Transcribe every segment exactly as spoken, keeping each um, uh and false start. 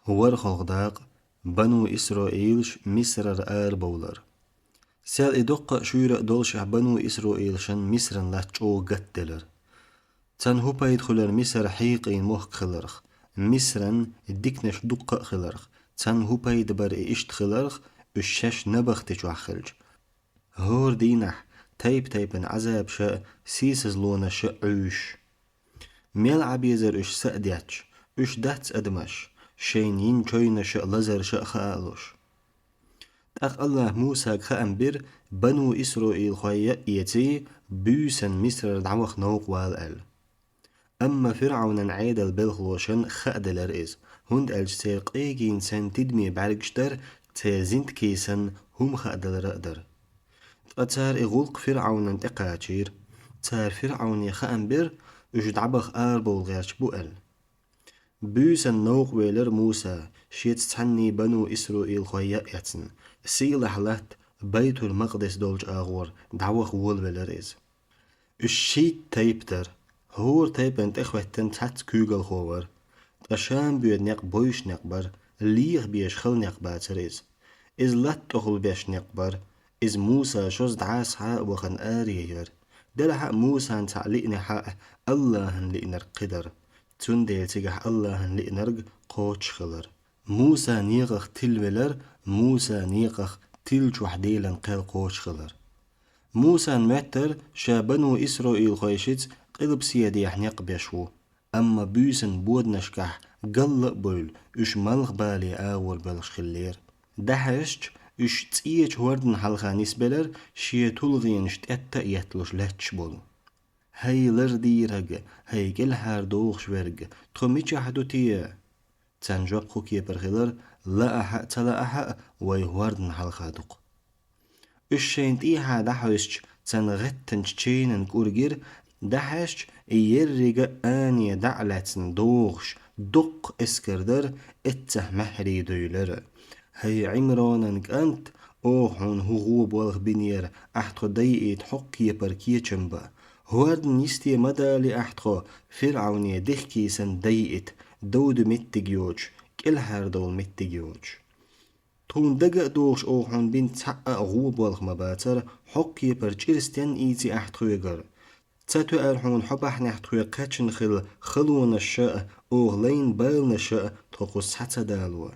ВорхӀалгӀа дакъа. Бану Исраилаш Мисрара арабовлар. Сел и доккха а, шуьйра а доллашехь, бану Исраилашна Мисран латта чӀогӀа гатделар. Царна хӀун пайда хуьлура Мисар хьийкъийна мохк хиларх, Мисран диканаш дуккха а хиларх? Царна хӀун пайда бара и иштта хиларх, уьш шаьш набахти чохь хилча? ХӀора дийнахь тайп-тайпана Ӏазабаш а, сийсазлонаш а Ӏуьйш. Мел Ӏа безара уьш са а детташ, уьш дац адамаш, шайна йина чевнаш а, лазарш а хаа а луш. ТӀаккха АллахӀа Мусага хаам бира, бану Исраилхой а эций, буьйсанна Мисрара дӀаваха новкъавала аьлла. Амма ФирӀавнан Ӏедал белхалошна хааделира иза, хӀунда аьлча церан къегийна санна тидаме бӀаьргаш дара, церан зинтке санна хӀума хаадалар а дара. Ткъа цара и гӀуллакх ФирӀавнана тӀекхачийра. Цара ФирӀавне хаам бира, уьш дӀабаха арабовла гӀерташ бу аьлла. Буьйсанна новкъа велира Муса, шеца цхьаьний бану Исраилхой а эцна, сийлахь латта Байтул-Макъдис долчу агӀор дӀаваха волавелира иза. Уьш шийтта тайпа дара, хӀора тайпана тӀехӀоьттина цхьацца куьйгалхо вара. Ткъа Шам боьду некъ бойуш некъ бара, леха безаш хала некъ бацара иза. Иза латта тӀехула беш некъ бара, иза Муса шозза дӀасахьа а вахана аре яра. Делахь а Мусан цхьаъ лиънехь а, АллахӀан лиънарг кхидара. Цундела цигахь АллахӀан лиънарг кхочушхилар. Муса некъах тилла велар, Муса некъах тилла чохь Делан кхел кхочушхилар. Мусан моьттара ша бану Исраилхойшца къилбаседехь некъ беш ву. Амма буьйсанна боданашкахь галла а бевлла, уьш малхбале агӀор боьлхуш хиллера. ДӀахьаьжча, уьш цӀечу хӀордан хьалха нисбелара, шен тулгӀенаш тӀетта а етталуш лаьтташ болу. «ХӀай лардийраг, хӀай кӀелхьардохуш верг, тхо мичахь ду те?» Царна жоп хӀокхепара хилар: «Лаахь а, ца лаахь а, вай хӀордан хьалха ду-кх». Уьш шайна тӀехьа дӀахьаьжча, царна гӀеттанчу чевнан кӀур гира, дӀахьаьжча, и еррига а ане дӀа а лаьцна догӀуш, доккха эскар дара, эццахь маьхьарий девлира. «ХӀай Ӏимронан кӀант, оха хьуна хӀун гӀо болх бинера, ахь тхо дайийта хӀокху кепара кечам бан? ХӀордан йисте ма далий ахь тхо, ФирӀавне дехкий санна дайийта, довда меттиг йоцуш, кӀелхьардовла меттиг йоцуш. Тхуна дага а догӀуш, оха хьуна бина цхьа а гӀо болх ма бацара, хӀокху кепара чӀир стенна ийци ахь тхоьгара? Ца тоьара хьуна хьо бахьанехь тхоьга кхаьчна хилла халонаш а, оха лайна баланаш а тхо кхуза схьа ца дало?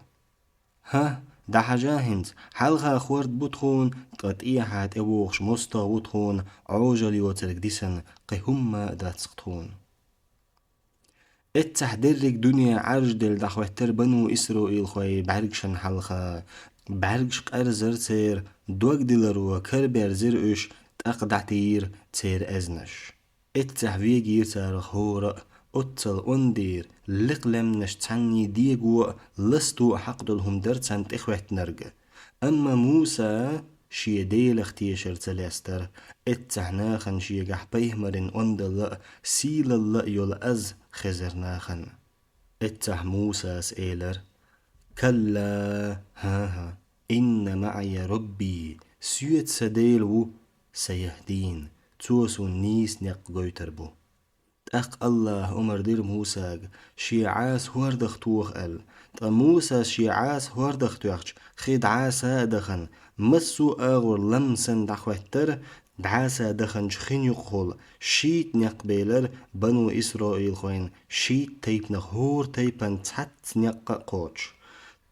ХӀа, дӀахьажа хӀинца, хьалха хӀорд бу тхуна, ткъа тӀехьа тӀевогӀуш мостагӀа ву тхуна, Ӏожалла йоцург дисина, кхин хӀумма а дац-кх тхуна». Эццахь дерриг дуьне Ӏаржделла дӀахӀоьттира бану Исраилхой бӀаьргашна хьалха. БӀаьргаш къаьрзира церан, дог диларо караберзира уьш, тӀаккха дӀатийра церан аьзнаш. Эццахь вегийра царах хӀора а, оццул ондийра, лекха лаьмнаш цхьанний дего а, ласто а хьакъ долу хӀума дара царна тӀехӀоьттинарг. Амма Муса шен Делах тешар ца лестара, эццахь нахана шегахь пайхамаран ондалла а, сийлалла а йолу аз хезара нахана. Эццахь Мусас элира: «Калла, хӀан-хӀа, инна маӀия Рабби, соьца сан Дела ву, саяхӀдин, цо суна нийса некъ гойтур бу». ТӀаккха АллахӀа омра дира Мусага, шен Ӏаса хӀордах тоха аьлла. Ткъа Мусас шен Ӏаса хӀордах тоьхча, хи дӀаса а дахана, массо а агӀор лам санна дӀахӀоьттира, дӀаса даханчу хин юкъахула шийтта некъ белира бану Исраилхойн шийтта тайпанах хӀора тайпана цхьацца некъ а кхочуш.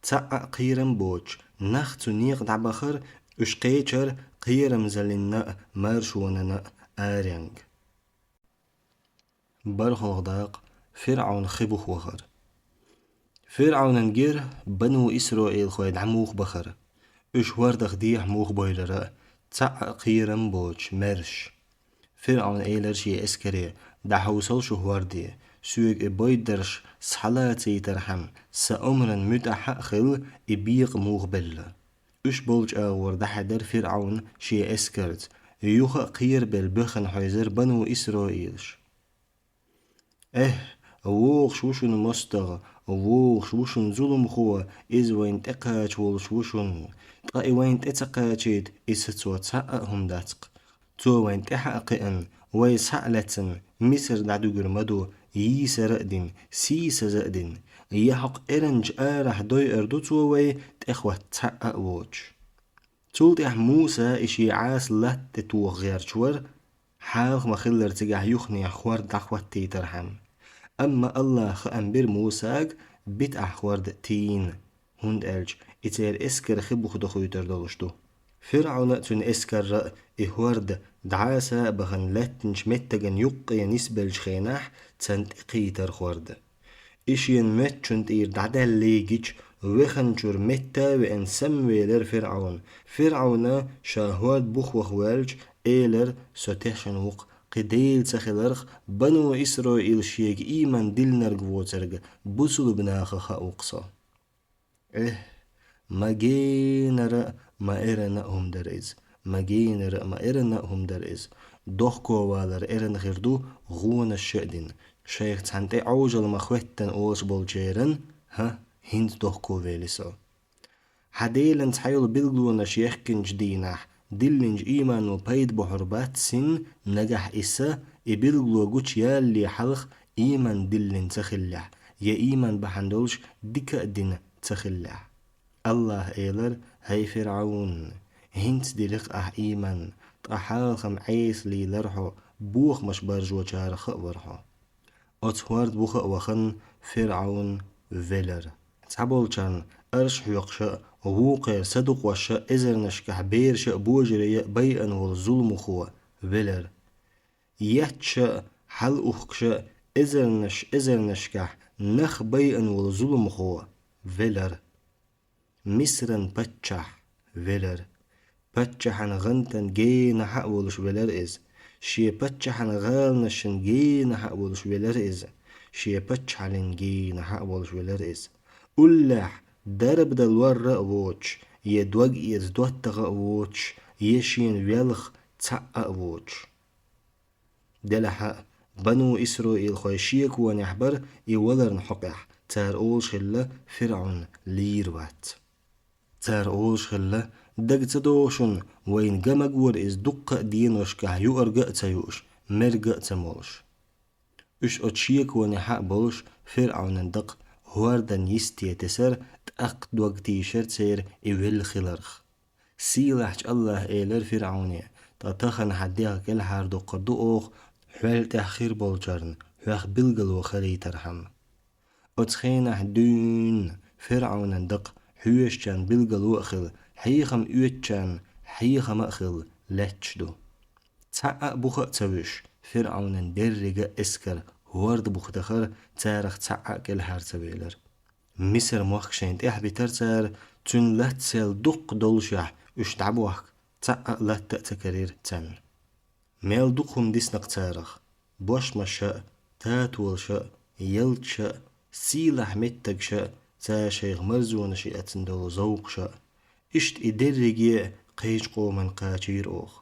Цхьа а кхерам боцуш, нах цу некъа дӀабахара, уьш кхечара кхерамзаллина а, маршонана а аренга. БархӀалгӀа дакъа. ФирӀавн хи буха вахар. ФирӀавнан гира бану Исраилхой дӀа муха бахара, уьш хӀордах дехьа муха бовлара а, цхьа а кхерам боцуш, маьрша. ФирӀавн элира шен эскаре: «ДӀахьовсал шу хӀорде, соьга и бойдарш схьалацийтархьама, сан омран муьтӀахь а хила, и бекъа муха белла». Уьш болчу агӀор дӀахьаьдара ФирӀавн шен эскарца, юха а кхерабелла боьхна хьийзара бану Исраилаш. «Эхь, вогӀуш ву шуна мостагӀа, вогӀуш ву шуна зуламхо, иза вайна тӀекхача волуш ву шуна. Ткъа и вайна тӀе ца кхачийта, иза цо цхьа а хӀума дац-кх. Цо вайна тӀаьхьа а кхиъна, вай схьа а лаьцна, Мисар дӀадуьгур ма ду, йийсара а дина, сийсаза а дина. Я хьокху эрначу арахь дойур ду цо вай, тӀехӀотта цхьаъ а воцуш. Цул тӀаьхьа Муса и шен Ӏаса латта тӀе тоха гӀерташ вара, хьалха ма-хиллара цигахь юханехьа хӀорд дӀахӀоттийтархьама. Амма Аллаха хаам бира Мусага, битӀахь хӀорд тийна, хӀунда аьлча и церан эскар хи буха дохуьйтур долуш ду. ФирӀавна а, цуьнан эскарра а и хӀорд дӀаса а бахана лаьттинчу меттиган юккъе нисбеллачу хенахь, царна тӀекхийтара хӀорд. И шена моьттучун тӀера дӀадаьлла легича, веханчуьра метта а веана, самавелира ФирӀавн. ФирӀавна, ша хӀорд буха ваха воьлча, элира: «Со тешна ву-кх, кхин Дела ца хиларх, бану Исраил шега ийман диллинарг воцург бусулба нахах хаа ву-кх со». Эхь, ма генара а ма эрна а хӀума дара иза, ма генара а ма эрна а хӀума дара иза. Дохковалар эрна хир ду гӀонаш а дина, шайх цхьана тӀе Ӏожалла ма хӀоьттина олуш болчеран, хӀа, хӀинца дохковели со. Хьан Делан цхьайолу билгалонаш ехкинчу дийнахь диллинчу иймано пайда бохьур бац цунна, нагахь и са, и билгало гучуялале хьалха ийман диллина ца хиллехь, я ийман бахьана долуш дика а дина ца хиллехь. Аллаха элира: «ХӀай ФирӀавн, хӀинца дили-кх ахь ийман, ткъа хьалха-м Ӏеса лийлара хьо, бохамаш баржочарах а вара хьо». Оцу хӀорда буха а вахана, ФирӀавн велара. Цхьаболчарна арш хьоькхуш а, вукхеран садукъош а, эзарнашкахь бераш а, божарий а байина волу зуламхо велара. Етташ а, хьалаухкуш а, эзарнаш эзарнашкахь нах байина волу зуламхо велара. Мисран паччахь велара. Паччахьан гӀантан генахьа а волуш велара иза. Шен паччахьан гӀаланашан генахьа а волуш велара иза. Шен паччахьаллин генахьа а волуш велара иза. Уллехь дарба дан лорра а воцуш, я дог эца доттагӀа а воцуш, я шена велха цхьаъ а воцуш. Делахь а, бану исраилхой шеконехь бара и валарна хьокъехь, цара олуш хилла: «ФирӀавн лийр вац». Цара олуш хилла: «Дага ца догӀу шуна, вайна ган ма гора иза дуккха а деношкахь юург а ца юуш, мерг а ца молуш». Уьш оцу шеконехьа а болуш, ФирӀавнан дакъа хӀордан йисте тесара, тӀаккха дог тийшара церан и велла хиларх. Сийлахьчу Аллаха элира ФирӀавне: «Ткъа тахана хьан дегӀ кӀелхьардоккхур ду оха, хьол тӀехь хир болчарна хьох билгало хилийтархьама». Оцу хенахь дуьйна ФирӀавнан дакъа хьоьшучарна билгало а хилла, хьехам оьцучарна хьехам а хилла лаьтташ ду. Цхьаъ а буха а ца вуьсуш, ФирӀавнан деррига а эскар хӀорда буха дахара, царах цхьаъ а кӀелхьара ца велара. Мисар-мохк шайна тӀехь битара цара, цуьнан латта сел дуккха доллушехь, уьш дӀабохка цхьаъ а латта а ца карийра царна. Мел дукха хӀума дисна-кх царах: бошмаш а, татолаш а, ялташ а, сийлахь меттигаш а, цара шайх марзонаш эцна долу зовкхаш а. Иштта и дерриге а кхечу къоман кхачийра оха.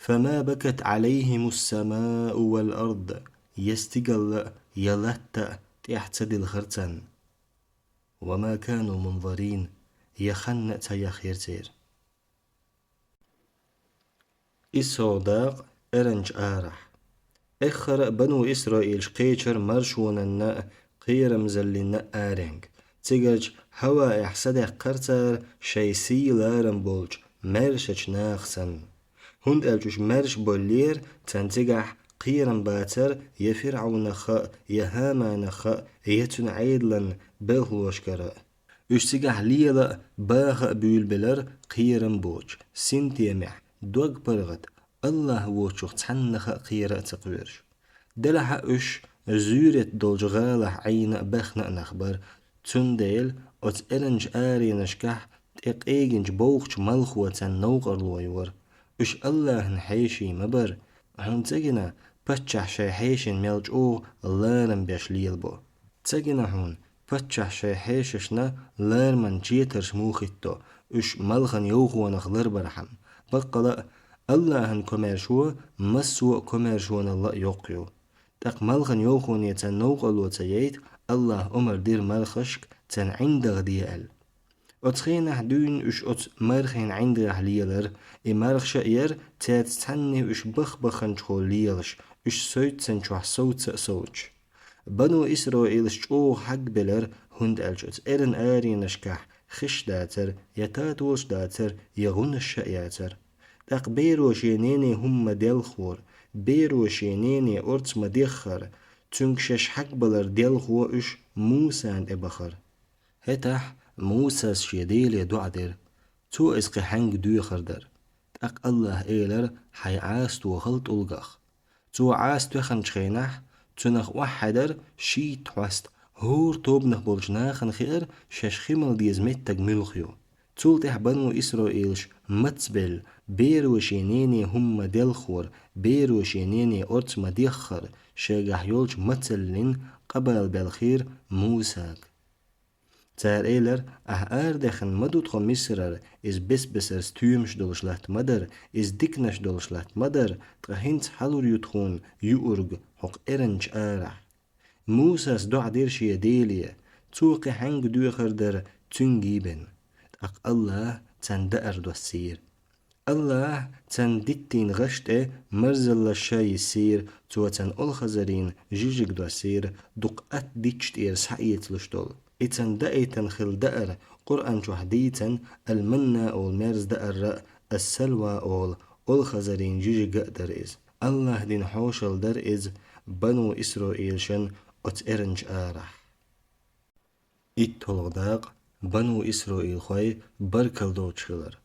«فما بكت عليهم السماء والأرض», я стигалла а, я латта а тӀехь ца дилхира царна. «وما كانوا منظرين», я ханна а ца яхъяра церан. Исхьол дакъа эрначу арахь. Эххара а бану Исраилаш кхечара маршонанна а, кхерамзаллинна а аренга. Цигарчу хӀаваэхь садаьккхара цара шайн сий ларам болчу маьршачу наха санна. ХӀунда аьлча уьш маьрша боллера, царна цигахь кхерам бацара я ФирӀавнах а, я ХӀаманах а, я цуьнан Ӏедалан белхалошкара а. Уьш цигахь лела а, баха а буьйлабелара кхерам боцуш, синтемехь, дог-паргӀат, Аллах воцучух цхьаннах а кхера а ца кхоьруш. Делахь а уьш зуьйрет долчу гӀалахь Ӏийна а, баьхна а нах бара, цундела оцу эрначу аренашкахь тӀе къегинчу бовхачу малхо царна новкъарло йора. Уьш Аллахьан хьеший ма бара, хьуна ца гина, паччахь шайн хьешина мел чӀогӀа ларам беш лелабо. Ца гина хьуна, паччахь шайн хьешашна лараман четарш муха хӀитто, уьш малхан йовхонах ларбархьама. Баккъала а, Аллахьан комаьршо массо а комаьршоналла а йоккха ю. ТӀаккха малхан йовхоне царна новкъарло ца яйта, Аллаха омра дира мархашка царна ӀиндагӀа де аьлла. Оцу хенахь дуьйна уьш оцу мархин ӀиндагӀехь лелара, и мархаш а яра цаьрца цхьаьна уьш бах-баханчухула лелаш, уьш совццанчохь совца а совцуш. Бану Исраилаш чӀогӀа хьагбелар, хӀунда аьлча оцу эрна аренашкахь хиш дацара, я татолаш дацара, я гӀунаш а яцара. ТӀаккха беро шен нене хӀума ма-делххора, беро шен нене орца ма-деххара, цуьнга шаьш хьагбалар делхо уьш Мусана тӀе бахара. ХӀетахь Мусас шен Деле доӀа дира. Цо иза кхин хьаьнга доьхур дара. ТӀаккха АллахӀа элира: «Хьайн Ӏаса тохал тӀулгах». Цо Ӏаса тоьхначу хенахь, цунах охьахьаьдара шийтта хьоста, хӀора тобанах болчу нахана хиира шаьш хи мала деза меттиг муьлха ю. Цул тӀаьхьа бану Исраилаш мацбелла, беро шен нене хӀума ма-делххора, беро шен нене орца ма-деххара, шайгахь йолчу мацаллин къа бала белхийра Мусага. Цара элира: «Ахь арадаьхна ма ду тхо Мисарара, иза бес-бесара стоьмаш долуш латта ма дара, иза диканаш долуш латта ма дара, ткъа хӀинца хьалур ю тхуна юург хӀокху эрначу арахь». Мусас доӀа дира шен Деле, цо кхин хьаьнга доьхур дара цуьнга бен. ТӀаккха АллахӀа царна даар доссийра. АллахӀа царна диттийна гӀаш тӀе марзаллаш а йиссийра, цо царна олхазарийн жижиг доссийра, дукха атта дитташ тӀера схьаэцалуш долу. И царна даийтина хилла даар, Къуръан чохь дийцина, ал-манна олу мерза даар а, ас-салва олу олхазарийн жижиг а дара иза. АллахӀа дина хьошалла дара иза бану Исраилшна оцу эрначу арахь. ИтталгӀа дакъа: бану Исраилхой баркалла доцуш хилар.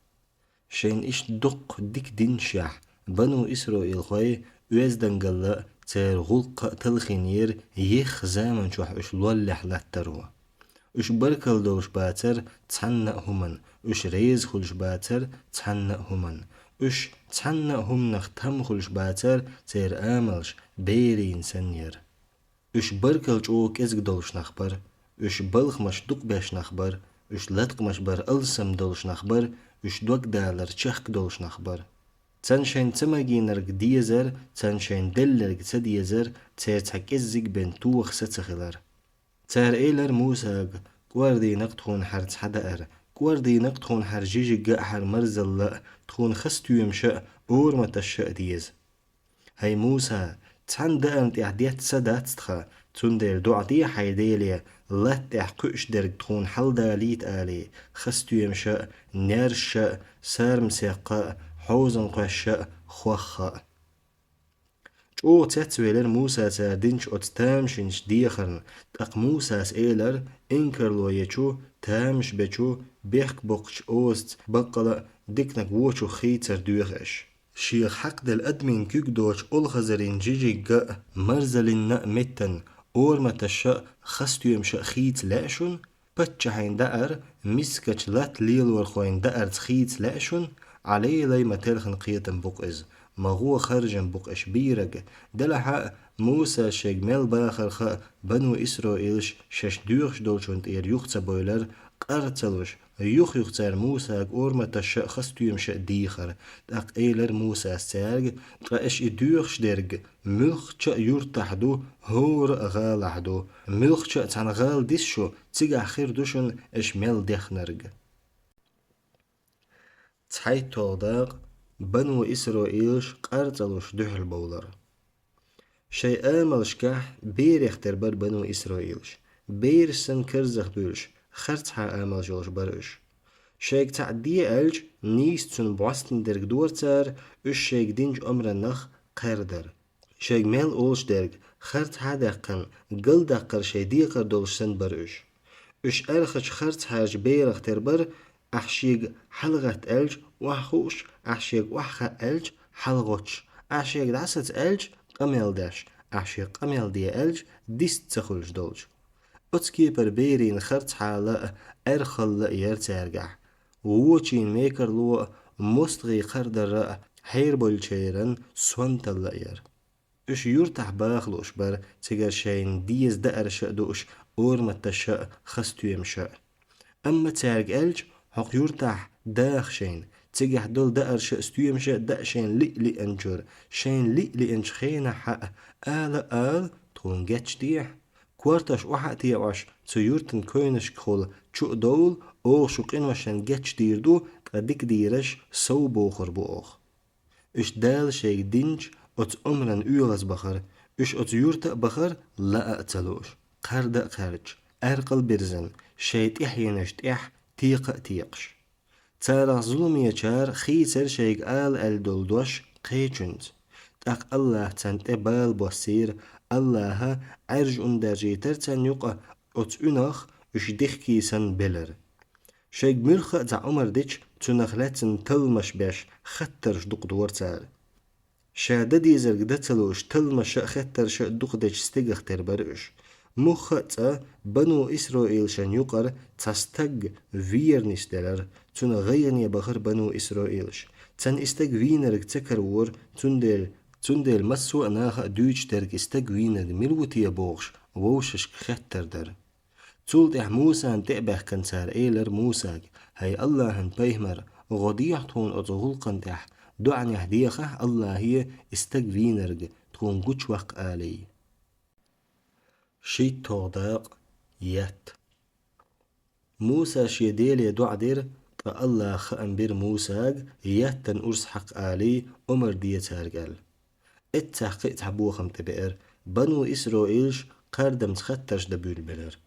Шайна иштта дуккха дика динашехь, бану Исраилхой оьздангалла а, церан гӀуллакх а талхийнера, ехха заман чохь уьш лоллехь латтаро. Уьш баркалла долуш бацара цхьанна а хӀуманна, уьш реза хуьлуш бацара цхьанна а хӀуманна. Уьш цхьанна а хӀуманах там хуьлуш бацара, церан амалш берийн санна яра. Уьш баркалла чӀогӀа кӀезиг долуш нах бара, уьш балхамаш дукха беш нах бара, уьш латкъамаш бара алсам долуш нах бара, уьш догдалар чехка долуш нах бара. Царна шайна ца магийнарг дезара, царна шайна делларг ца дезара, церан цхьа кӀеззиг бен тоха са ца хилара. Цара элира Мусага: «КӀордийна-кх тхуна хӀара цхьа даар, кӀордийна-кх тхуна хӀара жижиг а, хӀара марзалла а, тхуна хаза стоьмаш а, ораматаш а деза». ХӀай Муса, цхьана даарна тӀехь детта са дац тхан, цундела доӀа де хьайн Деле, латта тӀехь кхуьуш дерг тхуна хьаладалийта алий, хаза стоьмаш а, нерш а, сармасекх а, хьозан кхоьш а, хох а. ЧӀогӀа цецвелира Муса цара динчу оцу тамашийначу дехарна, тӀаккха Мусас элира: «Инкарло ечу, тамаш бечу, бехк боккхучу озаца, баккъала а диканиг вочух хийцар доьху аша. Шех хьакхаделла адамийн куьг доцу олхазарийн жижигга а, марзаллина а меттана, ораматаш а, хаза стоьмаш а хийца лаьа шуна? Паччахьийн даар мискачу латта лелорхойн даарца хийца лаьа шуна? Ӏалелай ма-телхина кхетам бу-кх иза, ма-гӀо харжам бу-кх аша бийриг». Делахь а Мусас шайга мел бахарх а, бану Исраилаш шаьш доьхуш долчунна тӀера юха ца бевлира, къар ца луш, юх-юха цара Мусага ораматаш а, хаза стоьмаш а дийхира. ТӀаккха элира Мусас цаьрга: «Ткъа аша и доьхуш дерг муьлххачу а юьртахь ду, хӀора а гӀалахь ду. Муьлххачу а цхьана гӀала диса шу, цигахь хир ду шуна аша мел дехнарг». ЦхьайтталгӀа дакъа: бану Исраилаш къар ца луш дуьхьал бовлар. Шайн амалшкахь берех тера бара бану Исраилаш. Бераш санна карзахдуьйлуш, харцхьа амалш йолуш бара уьш. Шайга цхьаъ де аьлча, нийса цунна бӀостандерг дора цара, уьш шайга динчу омранах кхаьрдара. Шайга мел олуш дерг харцхьа а даьккхина, галдаккхар шайн декхар долуш санна бара уьш. Уьш аьрхачу харцхьарчу берах тера бара, ахь шега хьалагӀатта аьлча, охьахууш, ахь шега охьахаа аьлча, хьалагӀоттуш, ахь шега дӀасаца аьлча, къамел деш, ахь шега къамел де аьлча, дист ца хуьлуш долчу. Оцу кепара берийн харцхьалла а, аьрхалла а яра цаьргахь. Вочийн мекарло а, мостагӀийн кхардар а хьерабовлучеран сонталла а яра. Уьш юьртахь баха лууш бара, цигара шайна деза даарш а дууш, ораматаш а, хаза стоьмаш а. Амма цаьрга аьлча: «ХӀокху юьртахь даха шайна, цигахь долу даарш а, стоьмаш а даа шайна лиъ-лиъначуьра, шайна лиъ-лиъначу хенахь а ала а ала, тхуна гечдехьа. Кортош охьа а теӀош, цу юьртан койнашкахула чу а довла, оха шун къиношна гечдийр ду, ткъа дика дийраш сов бохур бу оха». Уьш Дала шайга динчу оцу омранна оьгӀазбахара, Уьш оцу юрта а бахара лаа а ца лууш, кхарда а кхаьрдаш, аьркъал а бирзина, шайн тӀаьхьенаш тӀехь текха а текхаш. Царах зуламечара хийцира шайга ала аьлла долу дош кхечуьнца. ТӀаккха Аллаха царна тӀе бала боссийра, Аллаха Ӏаьржа ун даьржийтара царна юкъа, оцу уьнах уьш дихкий санна белара. Шайга муьлхха а цхьа омар дича, цунах лаьцна талламаш беш, хаттарш дукха дора цара. Ша дан дезарг дан ца лууш, талламаш а, хаттарш а дукха дечу стегах тера бара уьш. Муьлхха а цкъа бану Исраилшна юкъара цхьа стаг вер нисделара, цунах гӀайгӀане бахара бану Исраилаш. Царна и стаг вийнарг ца каравора, цундела, цундела массо а наха а дуьйцуш дерг и стаг вийнарг мила ву те бохуш, вовшашка хеттар дара. Цул тӀаьхьа Мусана тӀе а баьхкина, цара элира Мусага: «ХӀай Аллахьан пайхамар, гӀо дехьа тхуна оцу гӀуллакхана тӀехь, доӀанехь дехахь Аллахе и стаг вийнарг тхуна гучуваккха», — алий. ШийтталгӀа дакъа. Етт. Муса шен Деле доӀа дира, ткъа Аллаха хаам бира Мусага еттан урс хьакха алий, омар де цаьрга аьлла. Эццахь кхин а цхьа бохам тӀебеара, бану Исраилаш кхардамца хаттарш дан буьйлабелара.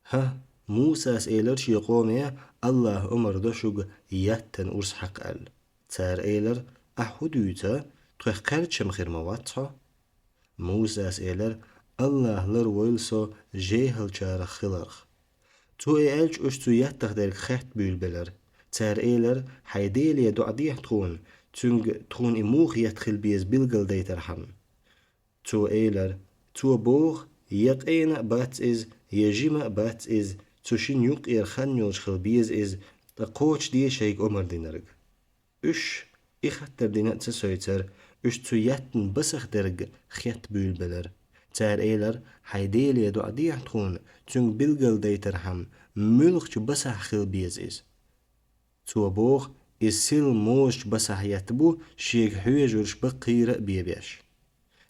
ХӀа, Мусас элира шен къоме: «Аллаха омар до шуьга еттан урс хьакха», — аьлла. Цара элира: «Ахь хӀун дуьйцу? Тхох кхаьрдаш-м хир ма вац хьо». Мусас элира: «Аллаха ларвойла со жехӀалчарах хиларх». Цо и аьлча, уьш цу еттах дерг хатта буьйлабелара. Цара элира: «Хьайн Деле доӀа дехьа тхуна, цуьнга тхуна и муха етт хила беза билгалдайтархьама». Цо элира: «Цо боху, я къена а бац иза, я жима а бац иза, цу шина юккъера хан йолуш хила беза иза, ткъа кхочушде шайга омар динарг». Уьш, и хаттар дина а ца сойцура, уьш цу еттан басах дерг хатта буьйлабелара. Цара элира: «Хьайн Деле доӀа дехьа тхуна, цуьнга билгалдайтархьама, муьлхачу басахь хила беза иза». Цо боху, иза сирла можачу басахь етта бу, шега хьоьжурш баккхийра а бен беш.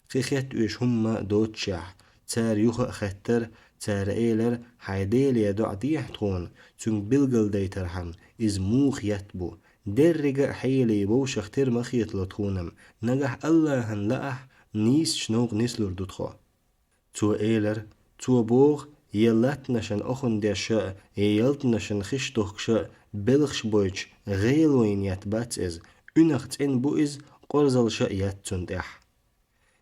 Кхин хеттавеш хӀумма а доццушехь, цара юха а хаттара, цара элира: «Хьайн Деле доӀа дехьа тхуна, цуьнга билгалдайтархьама, иза муха етт бу. Деррига а хьелий вовшах тера ма хетало тхуна-м, нагахь Аллахьан лаахь нийсачу новкъа нислур ду тхо». Цо элира: «Цо боху, я латтанашна оханан деш а, я ялтанашна хиш дохкуш а, белхаш бойтуш, гӀелойн етт бац иза, уьнах цӀена бу иза, къорзалш а етт цунна тӀехь».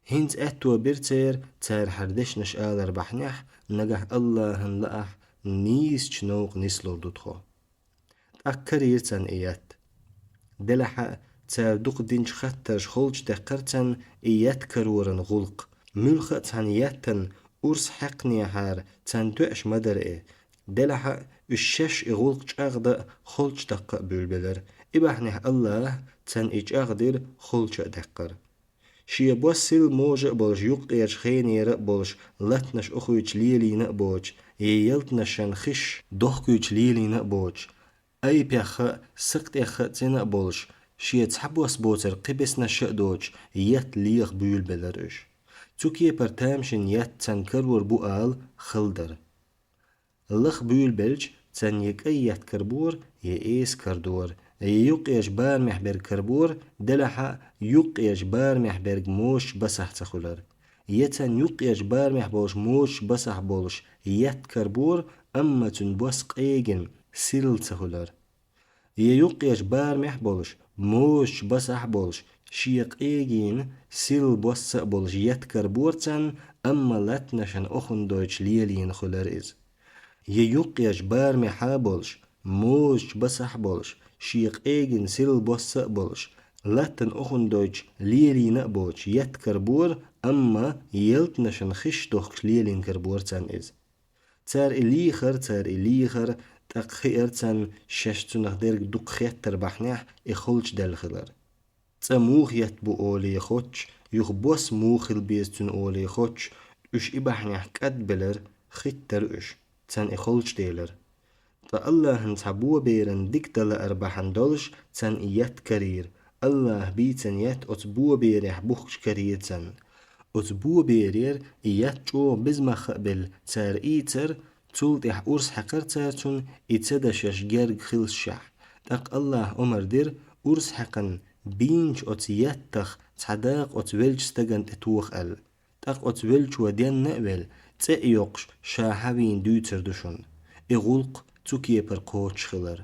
ХӀинца аьтто бира церан, цара хӀара дешнаш алар бахьанехь, нагахь Аллахьан лаахь нийсачу новкъа нислур ду тхо. ТӀаккха карийра царна и етт. Делахь а, цара дукха динчу хаттарша холчу даьккхира царна и етт кароран гӀуллакх. Муьлхха а цхьана еттан урс хьаькхнехьара царна тоьаш ма дара и. Делахь а, уьш шаьш и гӀуллакх чӀагӀдан а, холчу даккха а буьйлабелара. И бахьанехь Аллаха царна и чӀагӀдира, холча а даьккхира. Шен бос сирла можа а болуш, юккъерчу хенера а болуш, латтанаш охуьйтуш лелийна а боцуш, я ялтанашна хиш дохкуьйтуш лелийна а боцуш, айпехха а, сакътӀехха а цӀена а болуш, шен цхьа бос боцург кхин беснаш а доцуш, етт леха буьйлабелара уьш. Цу кепара тамашийна етт царна карор бу ала хала дара. Лаха буьйлабелча, царна я кӀай етт карабора, я эса карадора, я юккъерчу барамехь берг карабора, делахь а юккъерчу барамехь берг можачу басахь ца хуьлура. Я царна юккъерчу барамехь болуш можачу басахь болуш етт карабора, амма цуьнан бос къегина, сирла ца хуьлура. Я юккъерчу барамехь болуш, можачу басахь болуш, шен къегина, сирла бос а болуш етт карабора царна, амма латтанашна оханан дойтуш лелийна хуьлура иза. Я юккъерчу барамехь а болуш, можачу басахь а болуш, шен къегина, сирла бос а болуш, латтана оханан дойтуш лелийна а боцуш етт карабора, амма ялтанашна хиш дохкуш лелийна карабора царна иза. Цара и лийхар, цара и лийхар, тӀаккха хиира царна шаьш цунах дерг дукха хеттар бахьанехь и холчадаьлла хилар. ЦӀа муха етт бу олий хоттуш, юха бос муха хила беза цуьнан олий хоттуш, уьш и бахьанехь кӀадбелара, хиттара уьш, царна и холчаделира. Ткъа Аллахьан цхьа боберан дика дан лаар бахьана долуш, царна и етт карийра, Аллаха бийцина етт оцу боберехь бухкуш карийра царна. Оцу боберера и етт чӀогӀа беза мах а белла, цара ийцара, цул тӀаьхьа урс хьаькхара цара цунна, и ца дан шаьш герга хилсашехь. ТӀаккха Аллаха омар дира, урс хьаькхна, бийначу оцу еттах цхьа дакъа оцу веллачу стагана тӀе тоха аьлла. тӀаккха оцу веллачо денна а велла, цӀе а йоккхуш, ша хьан вийна дуьйцур ду шуна. И гӀуллакх цу кепара кхочушхилар.